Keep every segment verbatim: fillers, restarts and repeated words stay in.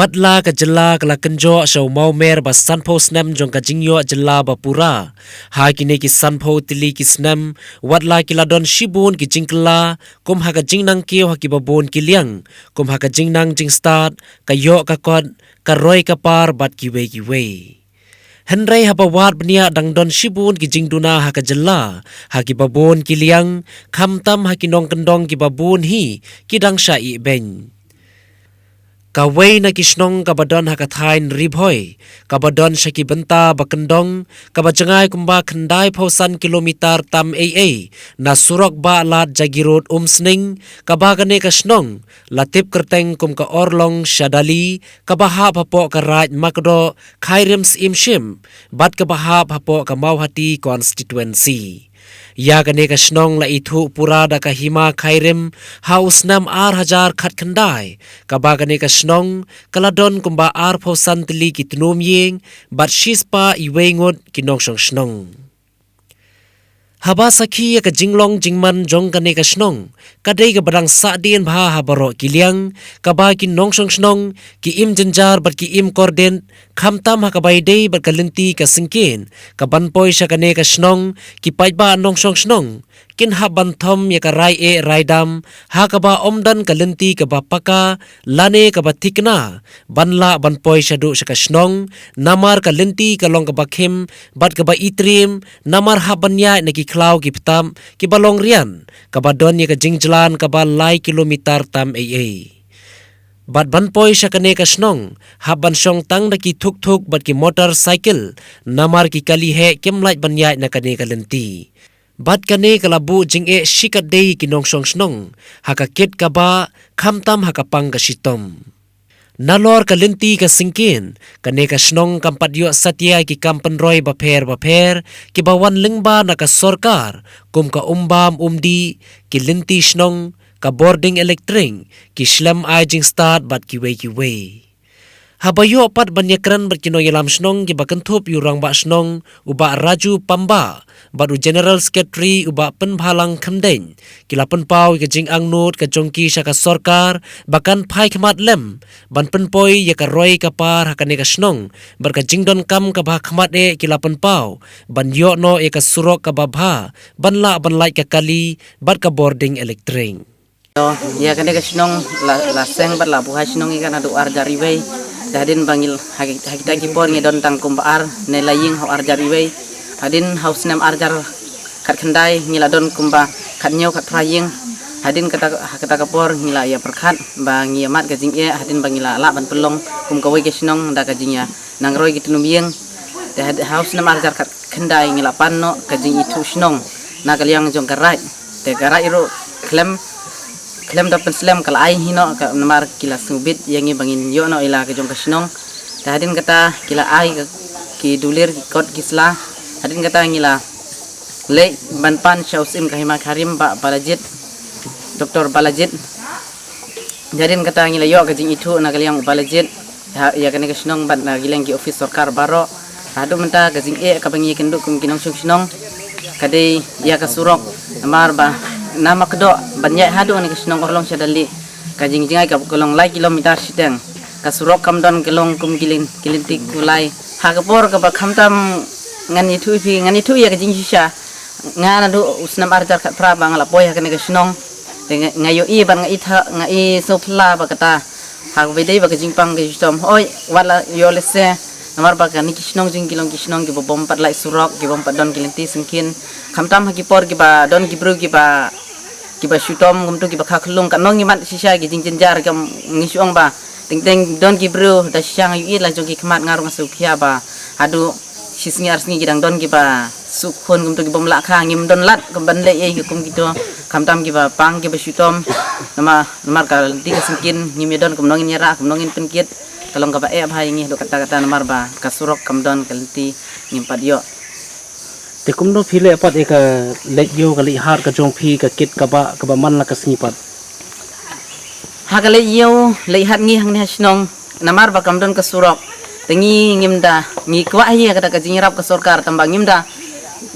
Watla ka jylla ka la kynjoh sha u mawmer ba sanphew snem jong ka jingïoh jylla ba pura. Ha kine ki sanphew tylli ki snem, watla ki la don shibun ki jingkylla, kum ha ka jingnang kiew ha kiba bun ki liang, kum ha ka jingnang jingstad, ka ïoh ka kot, ka roi ka par bad kiwei kiwei. Hynrei haba wad bniah dang don shibun ki jingduna ha ka jylla, ha kiba bun ki liang, khamtam ha ki nongkyndong kiba bun hi, ki dang shah ibeiñ. Kawei na ki shnong kaba don ha ka thaiñ Ri Bhoi, kaba don sha ki bynta ba kyndong, kaba jngai kumba khyndai phew san kilometer tam ei ei, na surok ba lad Jagiroad Umsning, kaba kane ka shnong, la tip kyrteng kum ka Orlong Shadali, kaba hap hapoh ka Raid Makdoh, Khyrim Syiemship, bad kaba hap hapoh ka Mawhati constituency. Ïa kane ka shnong la ithuh pura da ka Hima Khyrim, ha u snem ar hajar khatkhyndai, kaba kane ka shnong, ka la don kumba arphew san tylli ki tnum ïing, bad shispah iwei ngut ki nongshong shnong. Haba sakhi ïa ka jinglong jingman jong kane ka shnong, ka dei kaba dang sahdien bha ha baroh ki liang, kaba ki nongshong shnong, ki im jynjar bad ki im kordit, khamtam ha kaba ïadei bad ka lynti ka syngkien, kaban poi sha kane ka shnong, ki paidbah nongshong shnong, kin hap ban thom ïa ka rai eh rai dam, ha kaba ym don ka lynti kaba paka, lane kaba thikna, ban lah ban poi shaduh sha ka shnong, namar ka lynti ka long kaba khim, bad kaba itriem, namar hap ban ïaid na ki khlaw ki btap, kiba long rian, kaba don ïa ka jingjlan kaba lai kilometer tam ei ei. Bad ban poi sha kane ka shnong, hap ban shong tang da ki thuk thuk bad ki motorcycle, namar ki kali heh kim lah ban ïaid na kane ka lynti. Bad kane ka la buh jingeh shikatdei ki nongshong shnong, ha ka kit kaba, khamtam ha ka pang ka shitom. Nalor ka lynti ka syngkien, kane ka shnong kam pat ïoh satia ki kam pynroi bapher bapher, kiba wan lyngba na ka sorkar, kum ka umbam umdih, ki lynti shnong, ka bording elektrik, ki shlem ai jingstad bad kiwei kiwei. Haba ïoh pat ban ïakren bad ki nongïalam shnong kiba kynthup ïa u rangbah shnong, u Bah Raju Pamba, bad u General Secretary u Bah Pynbhalang Khymdeiñ, ki la pynpaw ïa ka jingangnud ka jong ki sha ka sorkar, ba kan phai khmat lem, ban pynpoi ïa ka roi ka par ha kane ka shnong, bad ka jingdonkam kaba ha khmat eh ki la pynpaw, ban ïoh noh ïa ka surok kaba bha, ban lah ban lait ka kali, bad ka bording elektrik. Ïa kane ka shnong la, la seng bad la buhai shnong ïa ka naduh ar hajar iwei. Te hadien ba ngi ha ki, ha kita ki por ngi don tang kumba ar ne lai ïing ha ar hajar iwei. Hadien ha u snem ar hajar khatkhyndai ngi la don kumba khathynñiew khatphra ïing. Hadien kata, ha kata ka por ngi la ïa pyrkhat ba ngi ïa mad ka jingeh hadien ba ngi la lah ban pynlong kum kawei ka shnong da ka jingïa nang roi ki tnum ïing. Te had-, ha u snem ar hajar khatkhyndai ngi la pan noh ka jingithuh shnong na ka liang jong ka raid. Te ka raid ruh khlem, khlem da pynslem ka la ai hi noh ka namar ki la sngewbit ïa ngi ba ngin ïoh noh ïa la ka jong ka shnong. Te hadien kata ki la ai ka, ki dulir ki kot ki sla. Hadien kata ngi la leit ban pan sha u Syiem ka Hima Khyrim Bah Balajit, Doktor Balajit. Hadien kata ngi la ïoh ka jingithuh na ka liang u Balajit ha, ïa kane ka shnong bad na ki liang ki office sorkar baroh. Haduh mynta ka jingeh kaba ngi ïakynduh kum ki nongshong shnong ka dei ïa ka surok, namar ba na Makdoh ban ïaid haduh kane ka shnong Orlong Shadali, ka jingjngai ka, ka long lai kilometer shiteng. Ka surok kam don, ka long kum ki lyn-, ki lynti kulai. Ha ka por kaba khamtam ngan ithuh ïa phi, ngan ithuh ïa ka jingshisha. Nga naduh u snem ar hajar khatphra ba nga la poi ha kane ka shnong. Te nga, nga ïohi bad nga ithuh, nga isngew phylla ba kata ha kaba dei ba ka jingpang ka shitom. Hooid, wat la ïoh lehse namar ba kane ki shnong jong ngi ki long ki shnong kiba bym pat lait surok, kiba bym pat don ki lynti syngkien. Khamtam ha ki por kiba don ki briew kiba, kiba shitom kumta kiba kha khyllung, katno ngi mad shisha ki jingjynjar, kam ngi shu ong ba teng teng don ki briew, da shisha nga ïohi la jong ki khmat, nga ruh nga sngewkhia ba haduh shi sngi ar sngi ki dang don kiba suk khun kumta ki bym lah kha, ngim don lad kum ban leh ei kum kito, khamtam kiba pang kiba shitom. Namar, namar ka lynti ka syngkien, ngim ïa don kumno ngin ïarah, kumno ngin pynkit. Ka long kaba eh bha ïa ngi haduh katta katta namar ba ka surok kam don, ka lynti ngim pat ïoh. Te kumno phi leh pat ïa ka leit ïew ka leit hat ka jong phi, ka kit ka bah kaba man la ka sngi pat? Ha ka leit ïew leit hat ngi hangne ha shnong, namar ba kam don ka surok. Te ngi ngim da, ngi kwah hi ïa kata ka jingïarap ka sorkar, tangba ngim da,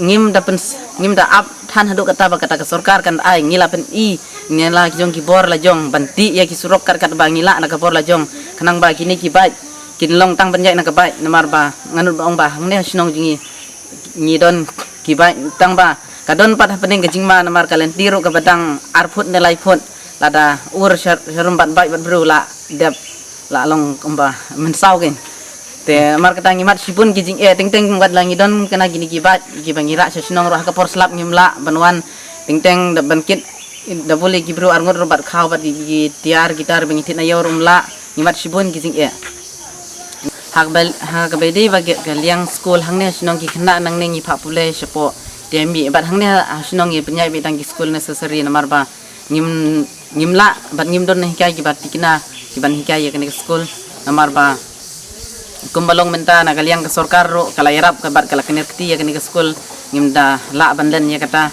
ngim da pyn, ngim da ap Than haduh kata ba kata ka sorkar kan ai, ngi la pyni, ngi la ki jong ki bor la jong ban tih ïa ki surok kat kat ba ngi lah na ka bor la jong. Khnang ba kine ki bike kin long tang ban ïaid na ka bike, namar ba ngan ong ba hangne ha shnong jong ngi ngi don ki bike, tang ba ka don pat hapdeng ka jingma, namar ka lynti ruh kaba dang ar phut ne lai phut, lada ur shar-, sharum bad bike bad briew la dep, la long kumba mynsaw kein. Te namar kata ngi mad shibun ki jingeh, teng teng wat la ngi don kane kine ki bike kiba ngi rah sha shnong ruh ha ka por slap ngim lah ban wan, teng teng da ban kit da bul ïa ki briew arngut ruh bad khaw bad ki, ki tiar guitar ba ngi thied na ïew ruh ym lah, ngi mad shibun ki jingeh. Ha kaba, ha kaba ïadei bad ka liang skul, hangne ha shnong ki khynnah nangne ngi phah pule shapoh T M B, bad hangne ha shnong ngi pynïaid beit tang ki skul necessary, namar ba ngim, ngim lah bad ngim don na hikai kiba tikna kiban hikai ïa kane ka skul, namar ba kumba long mynta na ka liang ka sorkar ruh ka la ïarap ka bad ka la kner kti ïa kane ka skul, ngim da lah ban len ïa kata.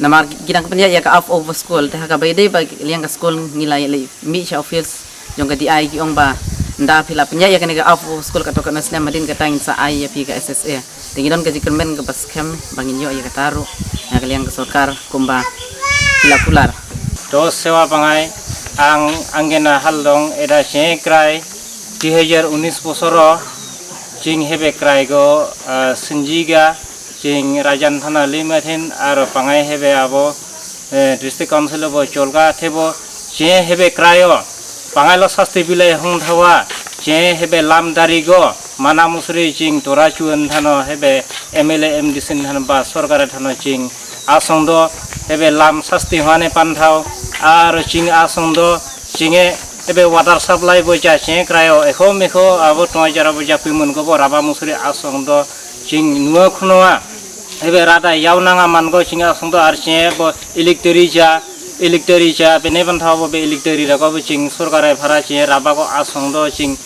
Namar ki dang pynïaid ïa ka half over school, te ha kaba ïadei bad ka liang ka skul ngi la ïa leit mih sha office jong ka D I, ki ong ba ynda phi la pynïaid ïa kane ka half over school, kato katno snem hadien kata ngin sa ai ïa phi ka S S A. Te ngi don ka jingkyrmen kaba skhem ba ngin ïoh ïa kata ruh na ka liang ka sorkar kumba phi la kular. To Sewa Pangai, ang Angena Haldong, eda jingkrai, dui hajar unis bosoro jing hebe krai go, eh, Sinjiga, jing Rajan Thana Limathin, aro Pangai hebe abo, eh, District Council bo Cholga thebo, jing hebe kraio, Pangai lo sasti bilai hung thawa, jing hebe lam dari go, mana musri jing tora chuan thano hebe M L A M D C thano ba sorkar thano jing asong do, hebe lam sasti hwane pan thau, aro jing asong do, jinge hebe water supply bo ja jing kraio, ekho mekho abo tong jara bo ja pimun go bo raba musri asong do, jing nua khnoa, hebe rada yau nanga man go jing asong do, ar jing bo electric ja, electric ja, bene ban thau bo be electric ra go bo jing sorkar phara jing raba go asong do, jing,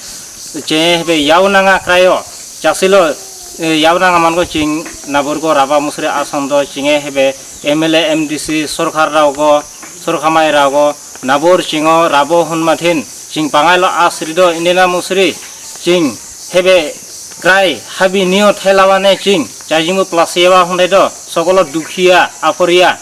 jing hebe yau nanga kraio, jasilo, eh, yau nanga man go jing nabur go raba musri asong do, jinge hebe M L A M D C sorkar rao go, sorkar mai rao go, nabur jingo rabo hun mathin, jing Pangai lo asri do, indena musri, jing hebe krai, habi nio thelawane jing, jajingu plasewa hunde do, sokolo dukhia, aporia,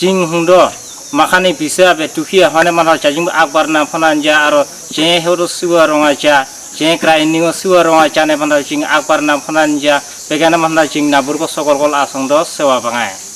jing hundo, makhani bisa be dukhia, hone manho jajingu akbar na phananja aro, jing heudo siwa ronga ja, jing krai nio siwa ronga ja ne manho jing akbar na phananja, begana manho jing nabur ko sokol kol asong do, Sewa Pangai.